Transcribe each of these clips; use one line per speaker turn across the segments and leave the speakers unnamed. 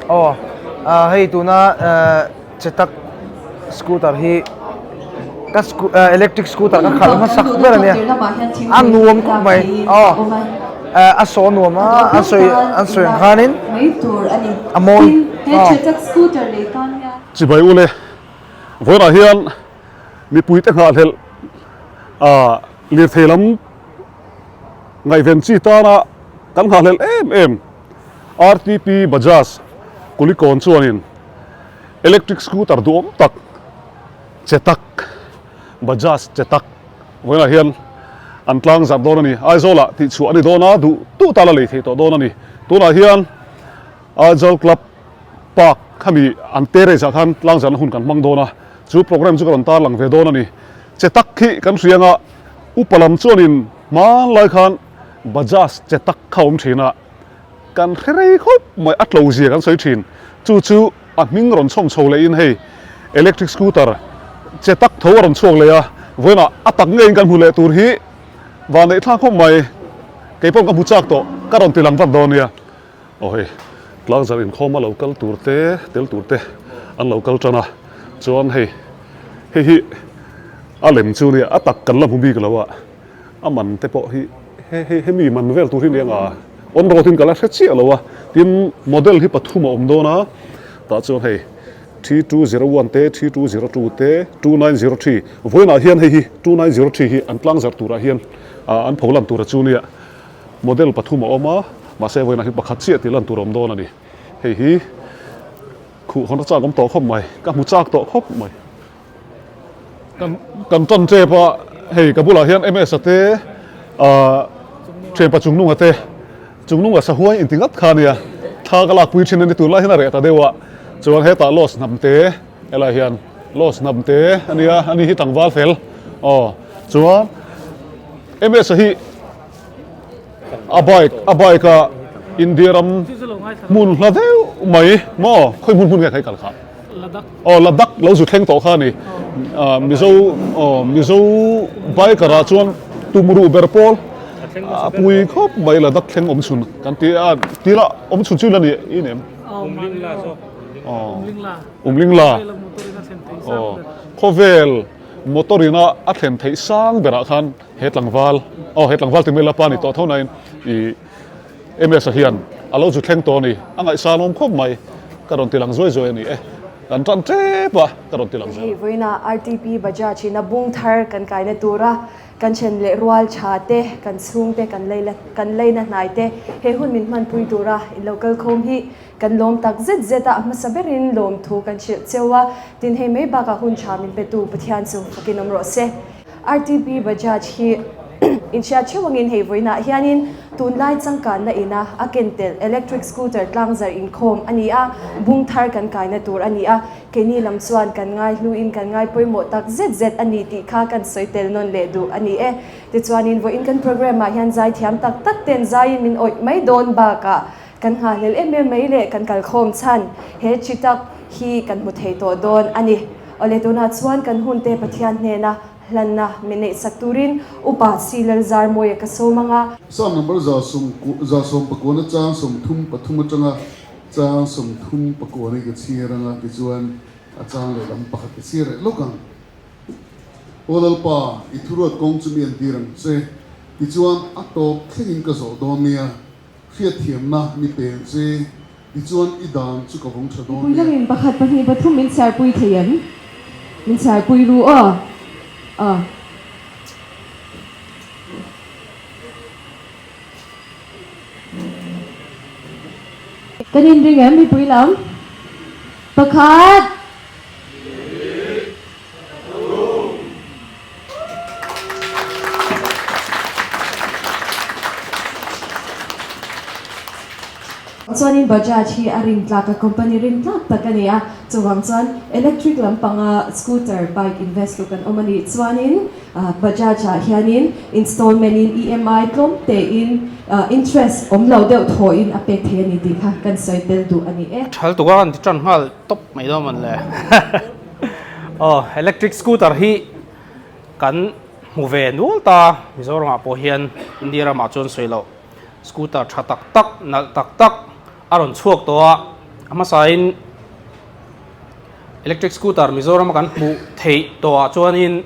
Aw hei tuna Chetak scooter hi ka electric scooter ka khalh hmasak ber a nia a nuam khawp mai aw a saw nuam a an sawi an sawi ang khanin a mawi aw.
Chibai ule vawiinah hian mipuite nghahhlelh lirthei lam ngaihven chi tana kan nghahhlelh em em RTP Bajaj Kulikawn chuanin electric scooter duhawm tak Chetak Bajaj Chetak vawiinah hian an tlang zarh dawn a ni. Aizawlah tihchhuah a ni dawn a, duh duh tala lei theih tawh dawn a ni. Tunah hian Aizawl Club Park khami an terrace ah khan tlang zarhna hun kan hmang dawn a, chu programme chu ka rawn tarlang ve dawn a ni. Chetak hi kan hria anga upa lam chuanin hmanlai khan Bajaj Chetak kha awm thin a, kan hre rei khawp mai, a tlo zia kan sawi thin. Chu chu a hming rawn chhawm chho lehin hei electric scooter Chetak tho a rawn chhuak leh a, vawiinah a tak ngeiin kan hmu leh tur hi vanneih thlak khawp mai, kei pawh ka hmu chak tawh, ka rawn ti lang vat dawn nia. Aw hei tlangzar inkhawma lo kal tur te tel tur te an lo kal tan a, chuan hei hei hi a lem chu nia a tak kan la hmu bik lo a, a man te pawh hi he hei hemi man vel tur hi nia nga on road in ka la hre chiah lo a, tin model hi pathum a awm dawn a, tah chuan hei 3201 te 3202 te 2903 vawiinah hian hei hi 2903 hi an tlangzar turah hian an pholan tur a chu nia. Model pathum a awm a, mahse vawiinah hi pakhat chiah tih lan tur a awm dawn a ni. Hei hi khuh hawn a chak awm tawh khawp mai, ka hmu chak tawh khawp mai. Kan kan tan tep a, hei ka bulah hian MS a te ahh thianpa Chungnunga te, Chungnunga sahuai inti ngat kha a nia, thla ka lakpui thin a ni tunlai hian a reh ta deuh a, chuan hetah Loss hnam te helaiah hian Loss hnam te a nia, ani hi tlangval fel aw, chuan MS a hi A bike a bike a India ram hmun hla deuh mai maw khawi hmun hmun nge kha i kal kha aw Ladakh lo zu thleng tawh kha a ni Mizo aw Mizo biker ah chuan tum ruh ber pawl a pui khawp mai Ladakh thleng awm chhun kan ti a tira awm chhun chu la ni i nem aw Umlingla aw khawvel motor ina a thlen theih sang berah khan He tlangval, aw he tlangval ti mai la pa ni tawh tho nain i MS-a hian a lo zu thleng tawh a ni. A ngaihsan awm khawp mai. Ka rawn ti lang zuai zuai a ni e. Kan tan tep a, ka rawn ti lang zel.
Hei vawiina RTP Bajaj in a bung thar kan kaina tura kan then leh rual tha te, kan chhung te, kan lei kan leina hnai te he hun min hmanpui tura in lo kal khawm hi kan lawm tak zet zet a, a hmasa berin lawmthu kan hrilh cheu a, tin hei mai bakah hun tha min petu Pathian chu fakin awm rawh se. RTP Bajaj hi inhriat theuh angin hei vawiinah hianin tunlai changkanna ina a ken telh electric scooter tlangzarh inkhawm a ni a, bung thar kan kaina tur a ni a, keini lam chuan kan ngaihluin kan ngai pawimawh tak zet zet a ni tih kha kan sawi tel nawn leh duh a ni e. Tichuanin vawiin kan programme ah hian zaithiam tak tak ten zaiin min awih mai dawn bakah kan nghahhlel em em mai leh kan kalkhawm chhan he chi tak hi kan hmu thei tawh dawn a ni. Awle tunah chuan kan hunte Pathian hnena hlanna min neihsak turin Upa Si Lalzarmawia ka sawm ang a.
Psalm number 119 chang 33 atanga chang 34 hi ka chhiar ang a, tichuan a chang leh lam pakhat ka chhiar leh lawk ang. Aw Lalpa, i thuruat kawng chu mi entir ang che, tichuan a tawp thlengin ka zawh dawn nia. Hriatthiamna mi peng che, tichuan i dan chu ka vawng tha dawn
Mipui lamin pakhat pahnih pathum min chhiarpui thei em? Min chhiarpui ru aw. Aw. Kan inring em mipui lam? Pakhat. Chuanin Bajaj hi a rin tlak a, company rin tlak tak a ni a, chuvang chuan electric lampanga scooter, bike invest tu kan awm a nih chuanin Bajaj ah hianin installment in EMI tlawm tein interest awm lo deuh thawhin a pek thei a ni tih kha kan sawi tel duh a ni e.
Thal tuk a kan ti tan nghal tawp mai dawn mawn le. Aw electric scooter hi kan hmu ve nual ta Mizoram ah pawh hian India ramah chuan sawi loh scooter tha tak tak nalh tak tak a rawn chhuak tawh a. A hmasain electric scooter Mizoram a kan hmuh theih tawhah chuanin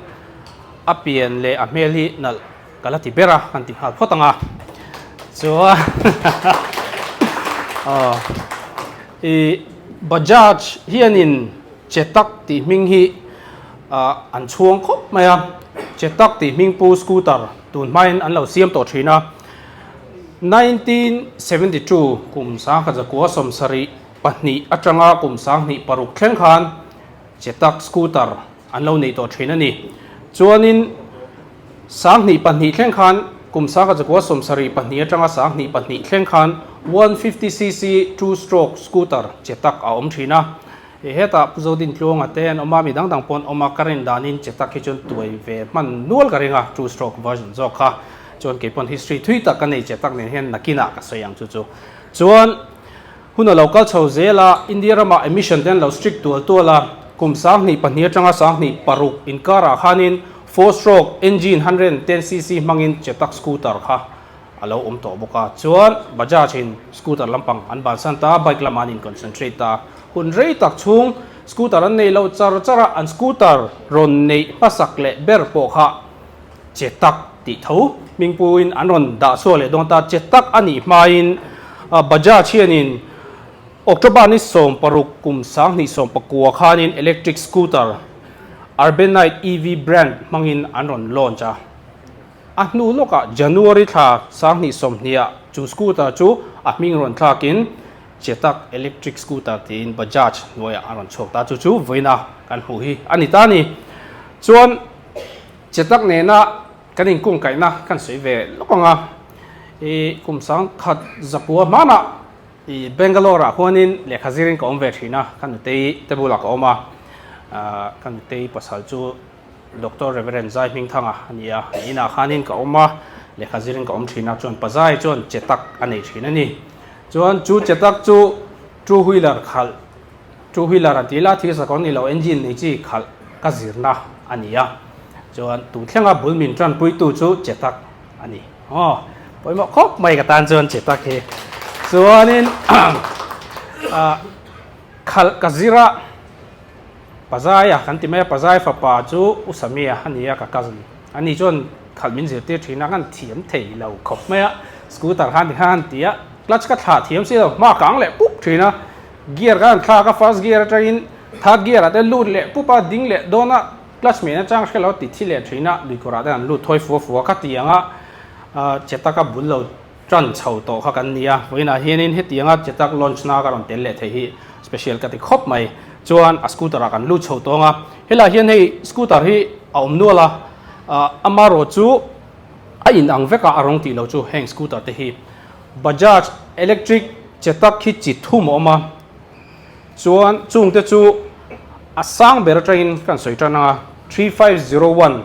a pian leh a hmel hi nalh ka la ti ber a kan ti nghal phawt ang a. Chuan aw ih Bajaj hianin Chetak tih hming hi ah an chhuang khawp mai a. Chetak tih hming pu scooter tun hmain an lo siam tawh thin a. 1972 kum 1972 atanga kum 2006 thleng khan Chetak scooter an lo nei tawh thin a ni. Chuanin 2002 thleng khan kum 1972 atanga 2002 thleng khan 150cc two stroke scooter Chetak a awm thin a. Hetah Pu Zodin Tluanga te an awm a, mi dang dang pawh an awm a, ka rin danin Chetak hi chuan tuai ve hman nual ka ring a, two stroke version zawk kha chuan kei pawn history thui tak ka nei Chetak nen hian nakinah ka sawi ang chu chu. Chuan hun a lo kal chho zel a, India ramah emission te an lo strict tual tual a, kum 2002 atanga 2006 inkarah khanin four stroke engine 110cc hmangin Chetak scooter kha a lo awm tawh bawk a, chuan Bajaj in scooter lampang an bansan ta, bike lamah an in concentrate ta. Hun rei tak chhung scooter an nei lo char char a, an scooter rawn neih hmasak leh ber pawh kha che tak tih tho hmingpuiin an rawn dah chhuak leh dawn ta, che tak a nih hmain Bajaj hianin October ni 16 kum 2019 khanin electric scooter Urbanite EV brand hmangin an rawn launch a. A hnu lawkah January thla 2020 ah chu scooter chu a hming rawn thlakin Chetak Electric Scooter tiin Bajaj hnuaiah a rawn chhuak ta. Chu chu vawiina kan hmuh hi a ni ta a ni. Chuan Chetak nena kan inkungkaihna kan sawi ve lawk ang a, i kum 1900 hmanah i Bangalore ah huanin lehkha zirin ka awm ve thin a, ka nutei te bulah ka awm a, ka nutei pasal chu Doctor Reverend Zai Hmingthanga a ni a, a inah khanin ka awm a, lehkha zirin ka awm thin a, chuan Pazai chuan che tak a nei thin a ni. Chuan chu che tak chu two wheeler khalh, two wheeler an ti ila thil sakawr ni lo engine nei chi khalh ka zirna a ni a, chuan tun thlenga bul min tanpuitu chu che tak a ni. Aw, pawimawh khawp mai ka tan chuan che tak hi. Chuanin khalh ka zir a. Pazaia kan ti mai a, Pazai fapa chu U Samia a ni a, ka cousin. Ani chuan khalh min zirtir thin a, kan thiam thei lo khawp mai a, scooter khan ti khan an ti a, clutch ka thlah thiam si lo, hma kang leh pup thin a, gear khan an thlak a, first gear atangin third gear ah te lut leh pup a, ding leh dawn a, clutch mehna chang hre lo ti thi leh thin a, luikawrah te an lut thawi fua fua kha ti ang a, che taka bul lo. Tan chho tawh kha kan ni a, vawiinah hianin hetianga Chetak launch na ka rawn tel leh theih hi special ka ti khawp mai. Chuan a scooter ah kan lut chho tawng a, helaiah hian hei scooter hi a awm nual a, amarawh chu a in ang vek a a rawng tih lo chu heng scooter te hi Bajaj electric Chetak hi chi thum a awm a, chuan chungte chu a sang ber atangin kan sawi tan ang a, 3501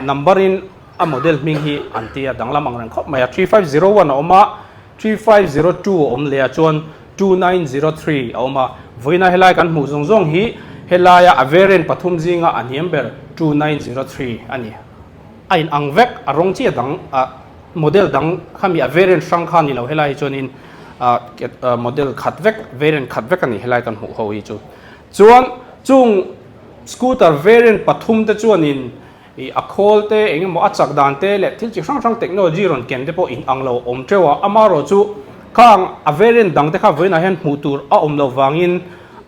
number in A model hming hi an ti a danglam ang reng khawp mai a, 3501 a awm a, 3502 a awm leh a, chuan 2903 a awm a. Vawiina helai kan hmuh zawng zawng hi helaia a variant pathum zinga a hniam ber 2903 a ni. A in ang vek, a rawng chi a dang, a model dang khami a variant hrang kha a ni lo, helai hi chuanin a model khat vek, variant khat vek a ni helai kan hmuh ho hi chu. Chuan chung scooter variant pathum te chuanin Ih a khawl te eng emaw a chak dan te leh thil chi hrang hrang technology rawn ken te pawh in ang lo awm teuh a, amarawh chu khang a variant dang te kha vawiinah hian hmuh tur a awm loh vangin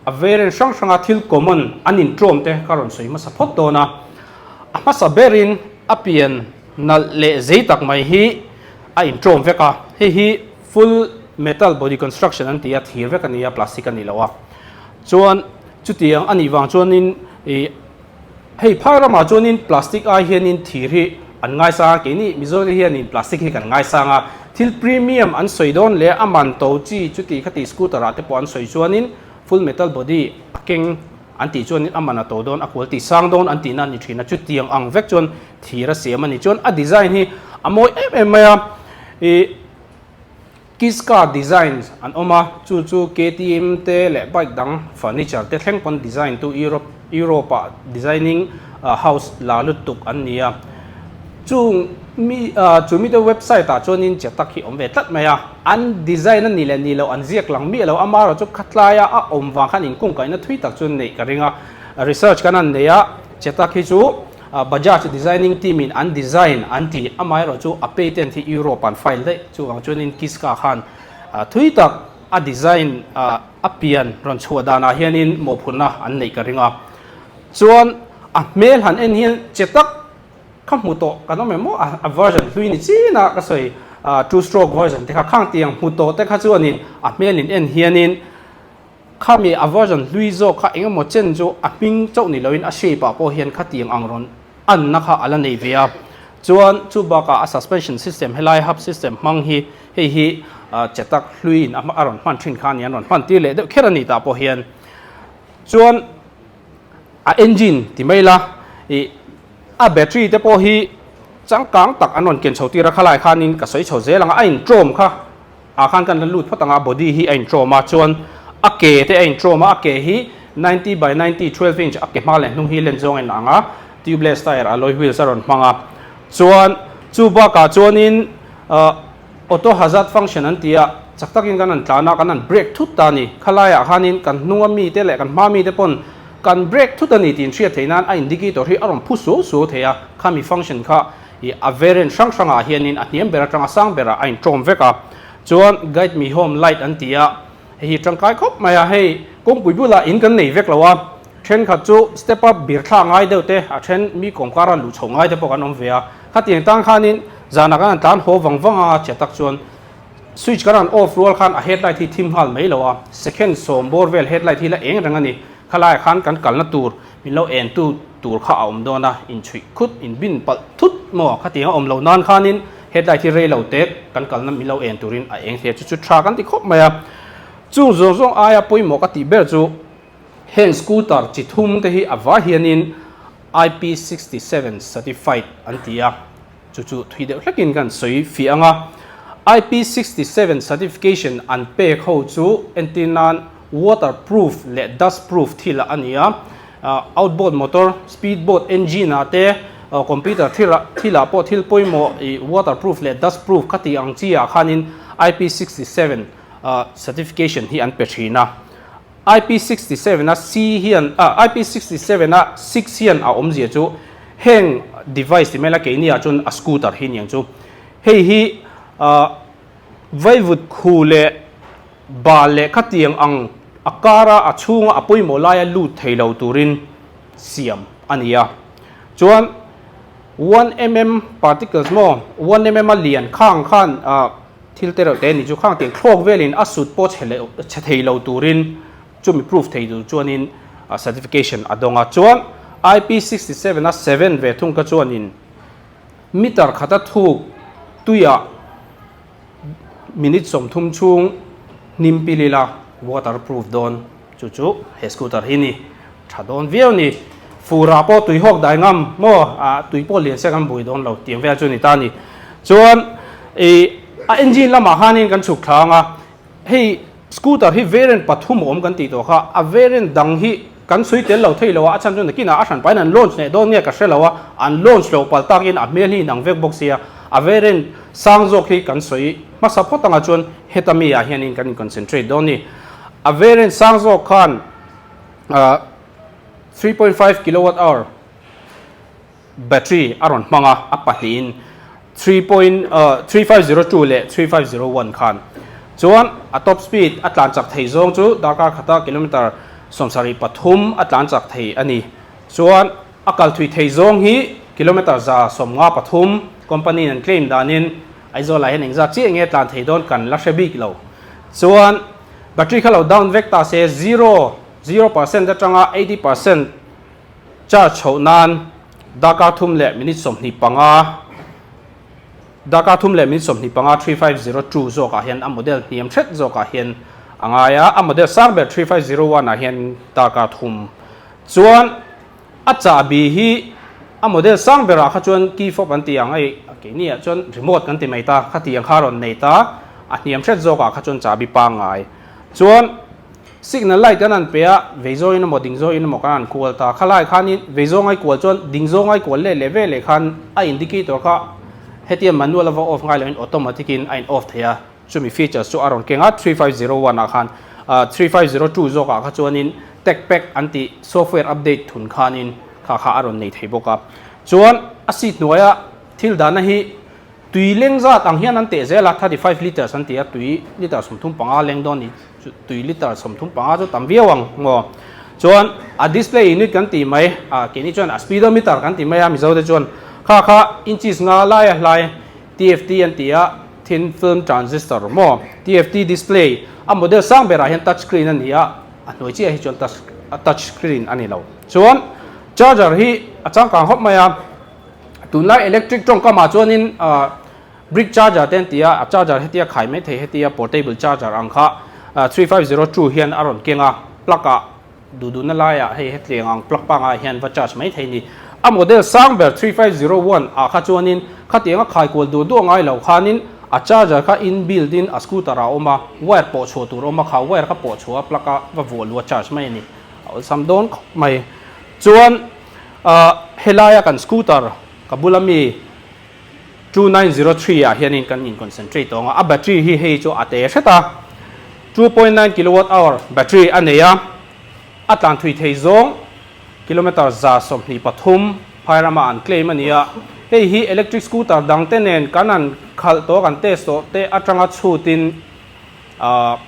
a variant hrang hranga thil common an inṭawm te ka rawn sawi hmasa phawt dawn a. A hmasa berin a pian nalh leh zei tak mai hi a inṭawm vek a, hei hi full metal body construction an ti a, thir vek a ni a, plastic a ni lo a. Chuan chutiang a nih vang chuanin ih Hei phai ramah chuanin plastic ai hianin thir hi an ngaisang a, keini Mizote hianin plastic hi kan ngaisang a, thil premium an sawi dawn leh a man to chi chuti khati scooter ah te pawh an sawi chuanin full metal body a keng an tih chuanin a man a to dawn a quality sang dawn an tihna a ni thin a, chutiang ang vek chuan thir a siam a ni. Chuan a design hi a mawi em em mai a, ih. Kiska Designs an awm a, chu chu KTM te leh bike dang furniture te thleng pawn design tu Europe Europe ah designing house la lutuk an ni a. Chung Mi chu mite website ah chuanin Chetak hi awm ve tlat mai a, an design a nih leh nih loh an ziak lang miah lo, amaherawh chu khatlaia a awm vang khan inkungkaihna thui tak chu neih ka ring a, research kan han nei a, Chetak hi chu Bajaj designing team in an design an ti, amaherawh chu a patent hi Europe an file daih, chuvang chuanin Kiska khan thui tak a design a pian rawn chhuah danah hianin mawhphurhna an neih ka ring a, chuan a hmel han en hian Chetak Ka hmu tawh kan awm em maw a version hlui ni chin a ka sawi two stroke version te kha khang tiang hmu tawh te kha chuanin a hmel in en hianin khami a version hlui zawk kha eng emaw chen chu a hming chauh ni loin a shape ah pawh hian khatiang ang rawn anna kha a la nei ve a chuan chu bakah a suspension system helai hub system hmang hi hei hi che tak hlui in a rawn hman thin kha a ni an rawn hman tir leh deuh kher a ni tah pawh hian chuan a engine ti mai la ih A battery te pawh hi changkang tak an rawn ken chho tir a, khalai khanin ka sawi chho zel ang a, a intrawm kha ah khan kan la lut phawt ang a, body hi a intrawm a, chuan a ke te a intrawm a, a ke hi 90 by 90 12 inch a ke hma leh hnung hi len zawng a inang a, tubeless tyre alloy wheels a rawn hmang a, chuan chu bakah chuanin ah auto hazard function an ti a, chak takin kan han tlan a, kan han brake thut ta a ni, khalaiah khanin kan hnunga mite leh kan hma mite pawn Kan brake thut a ni tih inhriat theih nan a indicator hi a rawn phu suau suau thei a, khami function kha ih a variant hrang hrangah hianin a hniam ber atanga sang berah a intawm vek a. Chuan guide me home light an ti a, hei hi tangkai khawp mai a, hei kawngpui bulah in kan nei vek lo a, thenkhat chu step up bir thla ngai deuh te, a then mi kawmkara luh chhoh ngai te pawh kan awm ve a, khatiang tang khanin zanah kan han tlan haw vang vang a, chhe tak chuan switch kan han off rual khan a headlight hi thim nghal mai lo a, second sawm bawr vel headlight hi la eng reng a ni. Khalaiah khan kan kalna tur min lo en tu tur kha a awm dawn a, inchhuih khut, inbin palh thut maw khatiang a awm loh nan khanin headlight hi rei lo te kan kalna min lo en turin a eng thei a, chu chu tha kan ti khawp mai a. Chung zawng zawng aia pawimawh ka tih ber chu heng scooter chi thum te hi a va hianin IP 67 certified an ti a. Chu chu thui deuh hlekin kan sawi fiah ang a, IP 67 certification an pek ho chu entir nan water proof leh dust proof thil a ni a, outboard motor, speed boat engine ah te, computer thil ah pawh thil pawimawh ih water proof leh dust proof kha tih ang chi ah khanin IP 67 certification hi an pe thin a. IP 67 a C hian ah IP 67 a 6 hian a awmzia chu heng device ti mai la keini ah chuan a scooter hi niang chu hei hi ah vaivut khu leh bal leh khatiang ang a kara a chhunga a pawimawh laia lut thei lo turin siam a ni a chuan one mm particles maw one mm a lian khang khan ah Thil te reuh te ni chu khang tiang thlawk velin a sut pawh chhe leh chhe thei lo turin chumi proof thei tur chuanin certification a dawng a. Chuan IP 67 a seven ve thung kha chuanin meter khata thuk tuiah minute 30 chhung hnim pil ila waterproof dawn chu chu he scooter hi ni. Tha dawn viau ni. Furah pawh tui hawk dai ngam maw? Ah, tui pawh lian se kan bui dawn lo tiang vel chu ni ta ni. Chuan i a engine lamah khanin kan chhuk thla ang a, hei scooter hi variant pathum a awm kan tih tawh kha, a variant dang hi kan chhui tel lo thei lo a, a chhan chu nakinah a hran pahin an launch leh dawn nge ka hre lo a, an launch loh palh takin a hmel hi inang vek bawk sia, a variant sang zawk hi kan sawi hmasa phawt anga chuan heta mi ah hianin kan in concentrate dawn ni. A variant sang zawk khan 3.5 kilowatt hour battery a rawn hmang a, a pahnihin 3.3502 leh 3501 khan. Chuan a top speed a tlan chak thei zawng chu darkar khata kilometer 73 a tlan chak thei a ni. Chuan a kal thui thei zawng hi kilometer 153 company in an claim danin Aizawl ah hian engzat chiah nge tlan thei dawn kan la hre bik lo. Chuan Battery kha lo down vek ta se zero, 0% atanga 80% charge chhoh nan darkar thum leh minute 25, darkar thum leh minute 25 3502 zawkah hian a model hniam hret zawkah hian a ngai a, a model sang ber 3501 ah hian darkar thum chuan A chahbi hi a model sang berah kha chuan key fob an ti ang hei keini ah chuan remote kan ti mai ta khati ang kha a rawn nei ta a hniam hret zawkah kha chuan chahbi pangngai chuan signal light kan han pe a vei zawngin emaw ding zawngin emaw kan han kual ta khalai khanin vei zawngai kual chuan ding zawngai kual leh leh ve leh khan a indicator kha Hetia manual a va off ngai loin automatic in a in off thei a, chumi features chu a rawn keng a, 3501 ah khan 3502 zawk ah kha chuanin tech pack an tih software update thun khanin kha kha a rawn nei thei bawk a. Chuan a seat hnuaia thil dahna hi tui leng zat ang hian an teh zel a, 35 litres an ti a, tui litre 35 leng dawn ni chu tui litre 35 chu tam viau ang maw. Chuan a display unit kan tih mai, ah keini chuan a speedometer kan ti mai a Mizo te chuan kha kha inches nga laia hlai TFT an ti a, thin film transistor maw, TFT display a model sang berah hian touch screen a ni a, a hnuai chiah hi chuan touch touch screen a ni lo. Chuan charger hi a changkang khawp mai a, tunlai electric tawngkamah chuanin ah brick charger te an ti a, a charger hetia khai mai thei hetia portable charger ang kha 3502 hian a rawn keng a, plug ah duh duhna laiah hei hetiang ang plug pangai hian va charge mai thei ni. A model sang ber 3501 ah kha chuanin khatianga khai kual duh duh angai lo khanin a charger kha in built in a scooter ah a awm a, wire pawh chhuah tur a awm a, kha wire kha pawh chhuah a plug a va vuah luh a charge mai a ni. A awlsam dawn khawp mai. Chuan helaia kan scooter ka bula mi 2903 ah hianin kan in concentrate tawng a, a battery hi hei chu a te hret a, 2.9 kilowatt hour battery a nei a, a tlan thui thei zawng kilometer 123 phai rama an claim a ni a, hei hi electric scooter dang te nen kan an khalh tawh kan test tawh te atanga chhutin ahh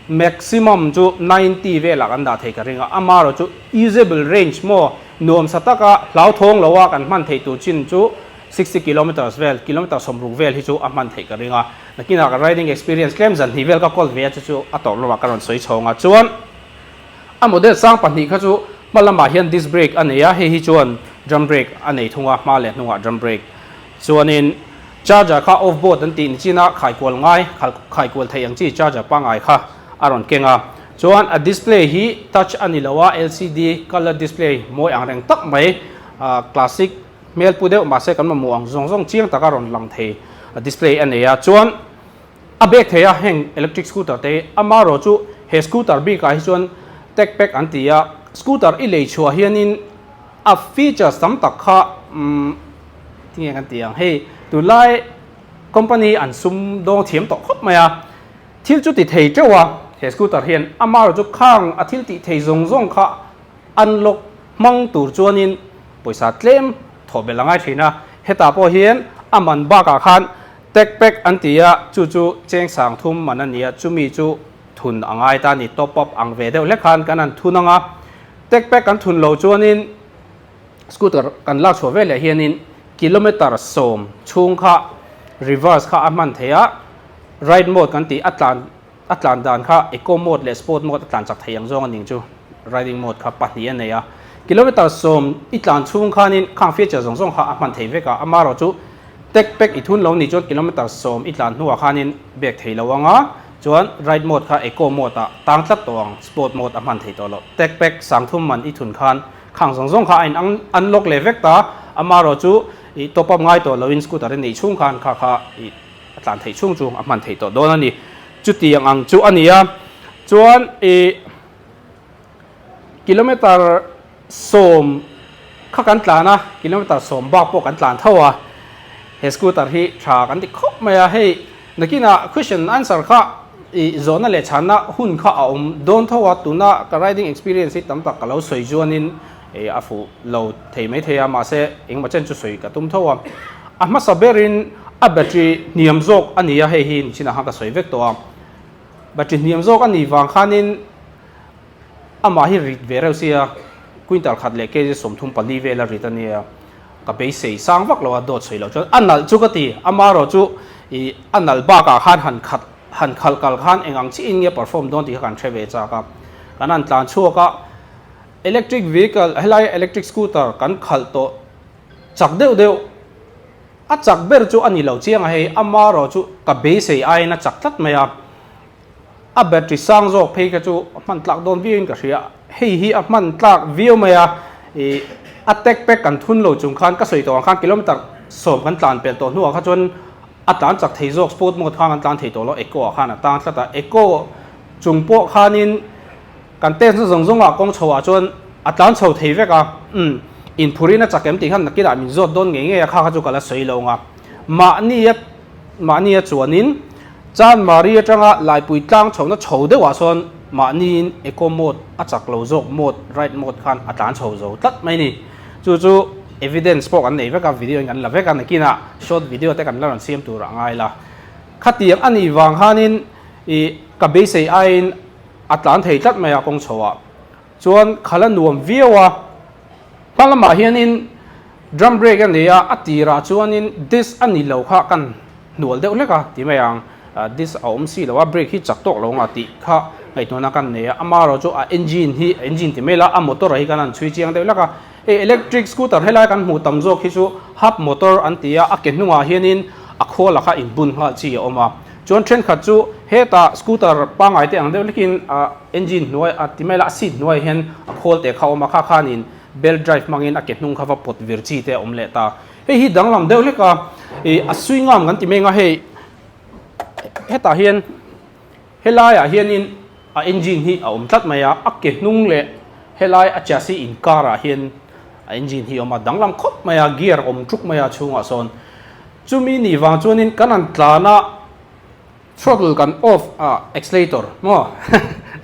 Maximum chu 90 velah kan dah thei ka ring a, amarawh chu usable range maw nuamsa taka hlauthawng loa kan hman theih tur chin chu 60 kilometres vel, kilometre 60 vel hi chu a hman theih ka ring a. Nakinah ka riding experience tlem zan hnih vel ka kawl ve a chu chu a tawrh lamah ka rawn sawi chhawng a. Chuan a model sang pahnih kha chu hma lamah hian disc brake a nei a, hei hi chuan drum brake a nei thung a, hma leh hnungah drum brake. Chuanin charger kha off board an tih nichina khaikual ngai, khaikual theih ang chi charger pangngai kha a rawn keng a. Chuan a display hi touch a ni lo a, LCD colour display mawi ang reng tak mai, classic hmel pu deuh mahse kan mamawh ang zawng zawng chiang taka rawn lang thei display a nei a. Chuan a bag thei a heng electric scooter te hi, amaherawh chu he scooter bikah hi chuan tech pack an ti a, scooter i lei chhuah hianin a features tam tak kha umm Tinge kan ti ang hei tunlai company an sum dawng thiam tawh khawp mai a, thil chu ti thei teuh a, he scooter hian amaherawh chu khang a thil tih thei zawng zawng kha unlock hmang tur chuanin pawisa tlem thawh belh a ngai thin a, hetah pawh hian a man bakah khan tech pack an ti a, chu chu cheng sang thum man a ni a, chumi chu thun a ngai ta a ni, top up ang ve deuh hlek khan kan han thun ang a, tech pack kan thun lo chuanin. Scooter kan lak chhuah veleh hianin kilometer 10 chhung kha reverse kha a hman thei a, ride mode kan tih a tlan a tlan dan kha eco mode leh sport mode a tlan chak thei ang zawng a ning chu riding mode kha pahnih a nei a. Kilometer 10 i tlan chhung khanin khang feature zawng zawng kha a hman thei vek a, amaherawh chu tech pack i thun lo nih chuan kilometer 10 i tlan hnuah khanin bek thei lo ang a, chuan ride mode kha eco mode ah tang tlat tawh ang, sport mode a hman thei tawh lo. Tech pack sangthum man i thun khan Khang zawng zawng kha a in ang unlock leh vek ta, amaherawh chu ih top up ngai tawh loin scooter a neih chhung khan kha kha ih a tlan theih chhung chu a hman theih tawh dawn a ni. Chutiang ang chu a ni a, chuan ih kilometer 10 kha kan tlan a, kilometer 10 bak pawh kan tlan tho a, he scooter hi tha kan ti khawp mai a, hei Nakinah question answer kha i zawhna leh chhanna hun kha a awm dawn tho a, tuna ka riding experience hi tam tak ka lo sawi chuanin a fuh lo thei mai thei a, mahse engemaw chen chu sawi ka tum tho a. A hmasa berin a battery hniam zawk a ni a, hei hi nichinah khan ka sawi vek tawh a. Battery hniam zawk a nih vang khanin amah hi rit ve reuh sia, quintal khat leh kg 34 vel a rit a nia. Ka beisei sang vak lo a, dawt sawi loh chuan a nalh chu ka ti, amaherawh chu ih a nalh bakah khan han khat han khalh kal khan eng ang chiah in nge perform dawn tih kha kan hre ve chak a, kan han tlan chhuak a, electric vehicle helai electric scooter kan khalh tawh chak deuh deuh a chak ber chu a ni lo chiang a hei, amaherawh chu ka beisei aiin a chak tlat mai a. A battery sang zawk phei kha chu a hman tlak dawn viau in ka hria. Hei hi a hman tlak viau mai a, ih a tech pack kan thun lo chung khan ka sawi tawh ang khan kilometer 10 kan tlan pel tawh hnuah kha chuan a tlan chak thei zawk sport mode khan kan tlan thei tawh lo eco ah khan a tang tlat a, eco chung pawh khanin kan test na zawng zawng ah kawng chho ah chuan a tlan chho thei vek a, umm inphurin a chak em tih khan nakinah min zawt dawn ngei ngei a kha kha chu ka la sawi lo ang a. Mahnia mahnia chuanin Chanmari atanga Laipui tlang chhohna chho deuhah sawn mahniin eco mode a chak lo zawk mode ride mode khan a tlan chho zo tlat mai ni. Chu chu evidence pawh kan nei vek a, video in kan la vek a, nakinah short video te kan la rawn siam tur a ngai la. Khatiang a nih vang khanin ih ka beisei aiin a tlan thei tlat mai a kawng chhoah chuan khalh a nuam viau a. Hma lamah hianin drum brake a nei a, a tirah chuanin disc a ni lo kha kan hnual deuh hlek a ti mai ang, disc a awm si lo a, brake hi chak tawk lo nga tih kha ngaihtuahna kan nei a, amaherawh chu a engine hi engine ti mai la a motor ah hi kan han chhui chiang deuh hlek a, hei electric scooter helai kan hmuh tam zawk hi chu hub motor an ti a, a ke hnungah hianin a khawl ah kha inbun nghal chi a awm a, chuan thenkhat chu hetah scooter pangngai te ang deuh hlekin a engine hnuai a ti mai la a seat hnuaiah hian a khawl te kha a awm a, kha khanin belt drive hmangin a ke hnung kha va pawt vir chi te a awm leh ta. Hei hi danglam deuh hlek a, ih a sui ngam kan ti meng a hei hetah hian helaiah hianin a engine hi a awm tlat mai a, a ke hnung leh helai a chassis inkarah hian a engine hi a awm a, danglam khawp mai a, gear awm tuk mai a chhungah sawn. Chumi nih vang chuanin kan han tlan a. Throttle kan off a accelerator maw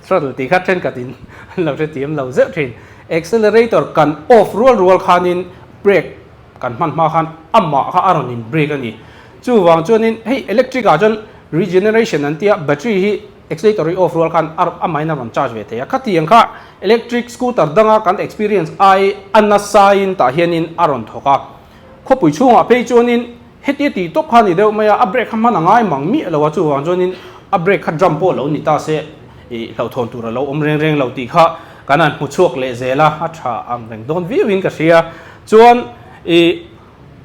throttle tih kha thenkhat in an lo hrethiam lo zeuh thin. Accelerator kan off rual rual khanin brake kan hman hma khan amah kha a rawn in brake a ni. Chuvang chuanin hei electric ah chuan regeneration an tia battery hi accelerator hi off rual khan amahin a rawn charge ve thei a. Khatiang kha electric scooter danga kan experience ai a nasa in tah hianin a rawn thawk a. Khawpui chhungah phei chuanin Hetia tih tawp kha a ni deuh mai a, a brake kha hman a ngai mang miah lo a, chuvang chuanin a brake kha drum pawh lo ni ta se ih hlauhthawn tur a lo awm reng reng lo tih kha kan han hmu chhuak leh zel a, a tha ang reng dawn viau in ka hria. Chuan ih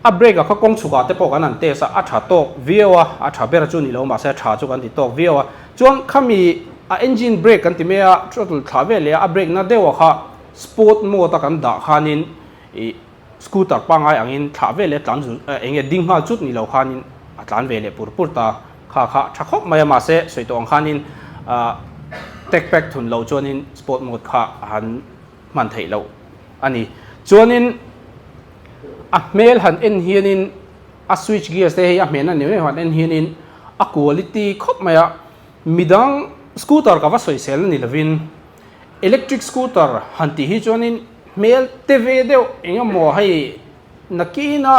a brake ah kha kawng chhuk ah te pawh kan han test a, a tha tawk viau a, a tha ber chu ni lo mahse a tha chu kan ti tawk viau a. Chuan khami a engine brake kan ti mai a, throttle thlah vel leh a, a brake na deuh ah kha sport mode a kan dah khanin ih Scooter pangngai angin thlah ve leh tlan zun eh enge ding nghal chut ni lo khanin a tlan ve leh pur pur ta. Kha kha tha khawp mai a mahse sawi tawh ang khanin ah tech pack thun loh chuanin sport mode kha a han hman theih loh a ni. Chuanin a hmel han en hianin a switch gears te hei a hmehna ni mai han en hianin a quality khawp mai a. Midang scooter ka va sawisel na ni lovin Electric scooter han tih hi chuanin hmel te ve deuh eng emaw hei nakina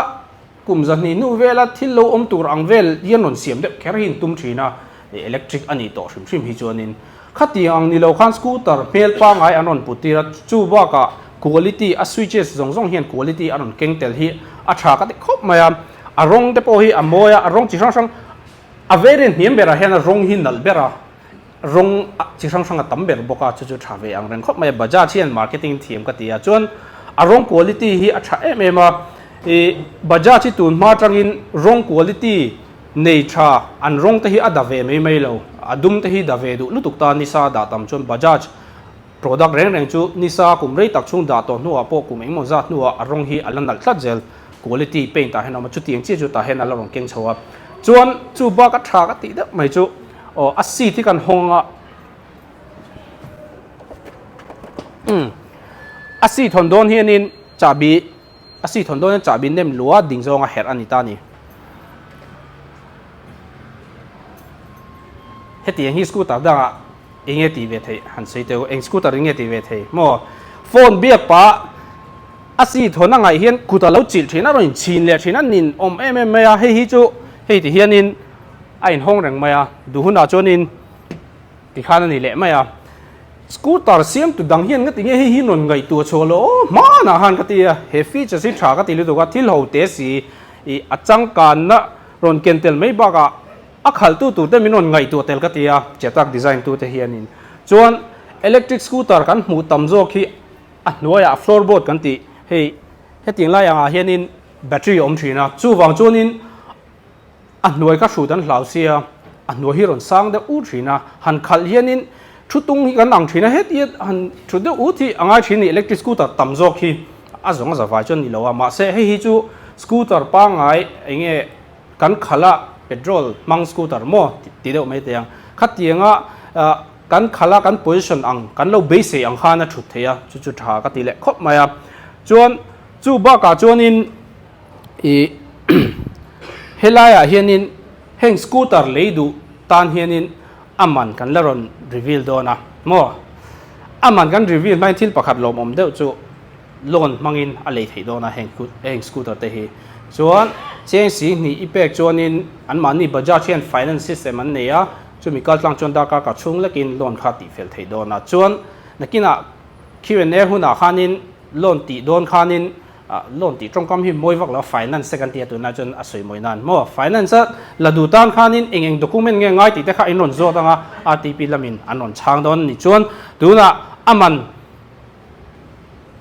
kum zahnih hnu vela thil lo awm tur ang vel hian rawn siam deuh kher hi an tum thin a, electric a nih tawh hrim hrim hi chuanin khatiang ang ni lo khan scooter hmel pangngai an rawn put tir a, chu bakah quality a switches zawng zawng hian quality a rawn keng tel hi a tha ka ti khawp mai a, a rawng te pawh hi a mawi a, a rawng chi hrang hrang a variant hniam berah hian a rawng hi nalh ber a. Rawng chi hrang hrang a tam ber bawk a, chu chu tha ve ang reng khawp mai a, Bajaj hian marketing thiam ka ti a, chuan a rawng quality hi a tha em em a, ih Bajaj hi tun hma atangin rawng quality nei tha an rawng te hi a da ve mai mai lo, a dum te hi da ve duh lutuk ta nisa dah tam chuan Bajaj product reng reng chu nisa kum rei tak chhung dah tawh hnuah pawh kum engemaw zat hnuah a rawng hi a la nalh tlat zel, quality paint ah hian a awm a, chutiang chiah chu tah hian a la rawn keng chho a, chuan chu bak a tha ka tih deuh mai chu. Aw a seat hi kan hawng a umm a seat hawn dawn hianin chahbi a seat hawn dawn hian chahbi nem lua ding zawnga herh a ni ta a ni. Hetiang hi scooter dangah eng nge tih ve theih han sawi teu eng scooter in nge tih ve thei maw phone biak pah a seat hawn a ngaih hian kut a lo chilh thin a rawn inchhin leh thin a nin awm em em mai a hei hi chu hei ti hianin a inhawng reng mai a, duh hunah chuanin tikhan a ni leh mai a. Scooter siamtu dang hian nga tinge hei hi rawn ngaihtuah chhuah loh aw hmanah khan ka ti a, he features hi tha ka ti lutuk a, thil ho te si ih a changkanna rawn ken tel mai bakah a khalhtu tur te min rawn ngaihtuah tel ka ti a, Chetak design tu te hianin. Chuan electric scooter kan hmuh tam zawk hi a hnuaiah floorboard kan tih hei hetiang lai angah hianin battery a awm thin a, chuvang chuanin A hnuai kha hrut an hlau sia, a hnuai hi rawn sang deuh ut thin a, han khalh hianin thu tung hi kan ang thin a, hetia han thu deuh ut hi a ngai thin a ni, electric scooter tam zawk hi a zawng a za vai chuan ni lo a, mahse hei hi chu scooter pangngai eng nge kan khalh a petrol hmang scooter maw ti deuh mai teh ang, khatianga kan khalh a kan position ang kan lo beisei ang khan a thut thei a, chu chu tha ka ti leh khawp mai a, chuan chu bakah chuanin. Ih. Helaiah hianin heng scooter lei duh tan hianin a man kan la rawn reveal dawn a maw? A man kan reveal hmain thil pakhat lawmawm deuh chu loan hmangin a lei theih dawn a heng heng scooter te hi. Chuan cheng si hnih i pek chuanin anmahni Bajaj hian finance system an nei a, chumi kaltlang chuan darkar ka chhung lekin loan kha tihfel theih dawn a. Chuan nakinah Q&A hunah khanin loan tih dawn khanin Loan tih tawngkam hi mawi vak lo a, finance te kan ti a tunlai chuan a sawi mawi nan maw? Finance a la duh tan khanin eng eng document nge ngai tih te kha in rawn zawt ang a, RTP lamin an rawn chhang dawn a ni. Chuan tunah a man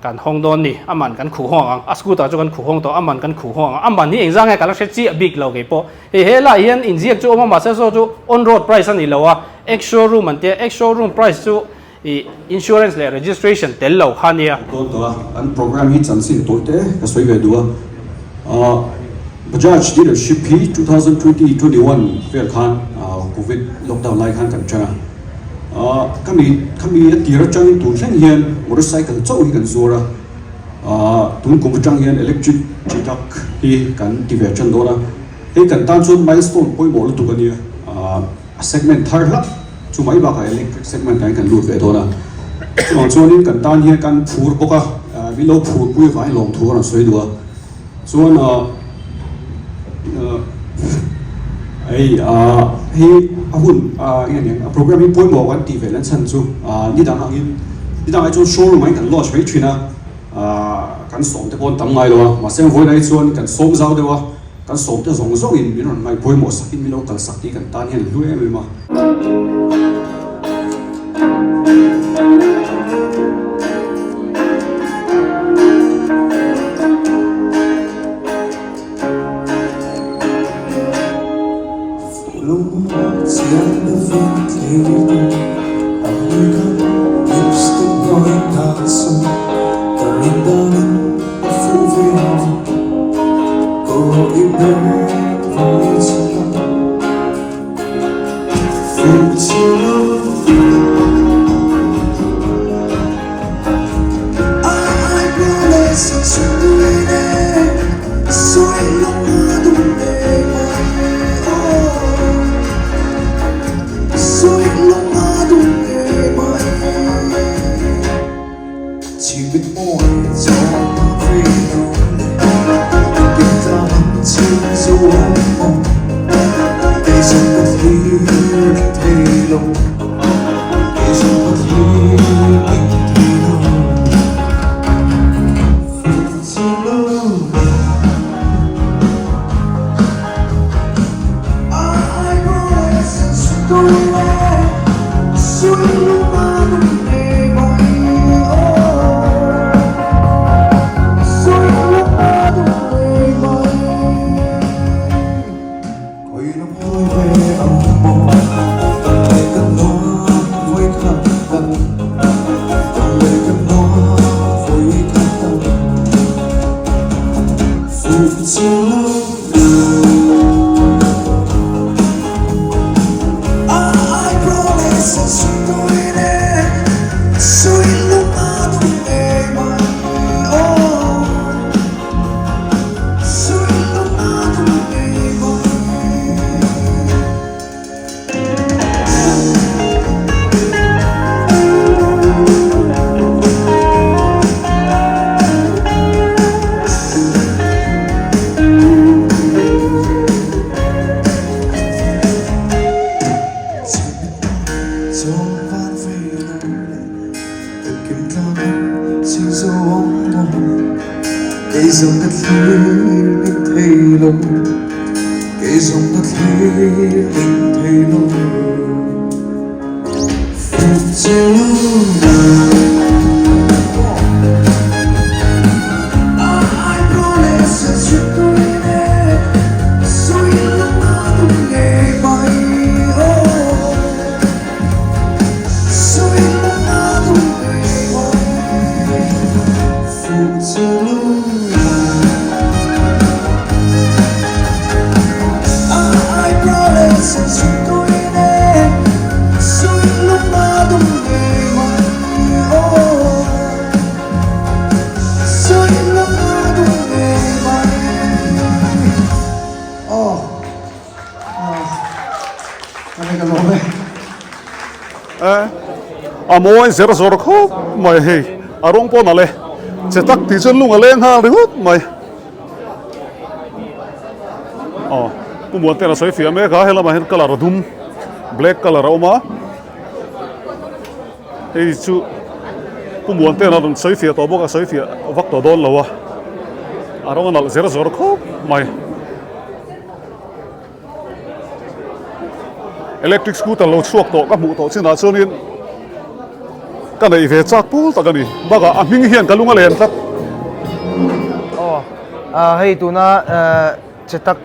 kan hawng dawn ni, a man kan khuh hawng ang, a scooter chu kan khuh hawng tawh, a man kan khuh hawng ang, a man hi engzah nge ka la hre chiah bik lo kei pawh. Hei helaiah hian inziak chu awm a mahse saw chu on road price a ni lo a, ex showroom an tia, ex showroom price chu I insurance leh registration tel lo kha nia.
Dawn tawh a, an program hi chanchin tawih te ka sawi ve duh a. Bajaj dealership hi 2020, 21 vel khan covid lockdown lai khan kan ṭan a. Khami khami a tir aṭangin tun thleng hian motorcycle chauh hi kan zuar a. Tun kum aṭang hian electric Chetak hi kan ti ve ṭan dawn a. Hei kan tan chuan milestone pawimawh lutuk a nia. A segment thar hlak chu mai bakah electric segment ah hian kan lut ve dawn a, chuvang chuanin kan tan hian kan phur bawk a, min lo phur pui avangin lawmthu a rawn sawi duh a, chuan hei hei a hun eng eng a program hi pawimawh kan tih ve lan chhan chu ni dang angin ni dangah chuan showroom ah hian kan launch mai thin a, kan sawm te pawh an tam ngai lo a, mahse vawiin ah hi chuan kan sawm zau deuh a. Kan sawmte zawng zawngin min rawn ngaih pawimawh sakin min lo kalsak tih kan tan hian hlu em em a.
A mawi zer zawr khawp mai hei. A rawng pawh nalh e. Che tak tih chuan lung a leng nghal ringawt mai. Aw, Pu Muanten a sawi fiah mek a, helamah hian colour a dum, black colour a awm a. Hei chu Pu Muanten a rawn sawi fiah tawh bawk a, sawi fiah vak tawh dawn lo a. A rawng a nalh zer zawr khawp mai. Electric scooter lo chhuak tawh ka hmuh tawh chinah chuanin ka neih ve chak pul tak a ni. Bakah a hming hian ka lung a len tlat.
Aw, hei tuna Chetak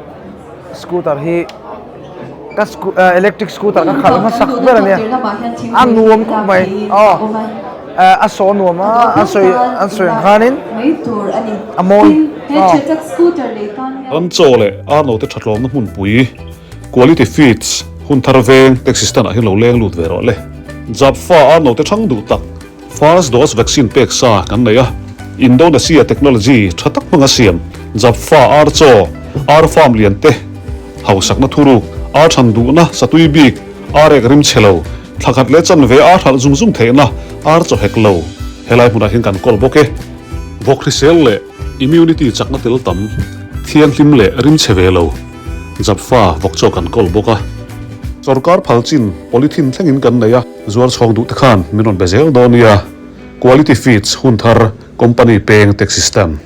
scooter hi ka electric scooter ka khalh hmasak ber a nia. A nuam khawp mai. Aw, a saw nuam a, an sawi an sawi ang khanin a mawi. Aw.
Ram chaw leh arnote thatlawmna hmunpui, Quality Feeds, hun thar veng taxi stand ah hian lo leng lut ve rawh le. Japfa arnote thang duh tak, First dose vaccine pek sa kan nei a, Indonesia technology tha tak hmanga siam Japfa ar chaw, ar farm lian te, hausakna thuruk, ar than duhna satui bik, ar ek rim chhe lo, thla khat leh chanve ar hralh zung zung theihna ar chaw hek lo helai hmunah hian kan kawl bawk e. Vawk hrisel leh immunity chakna tel tam, thianghlim leh rim chhe ve lo Japfa vawk chaw kan kawl bawk a. Sorkar phal chin polythene thlengin kan nei a. Zuar chhawng duh te khan min rawn be zel dawn nia. Quality Feeds hun thar Company peng Taxi Stand.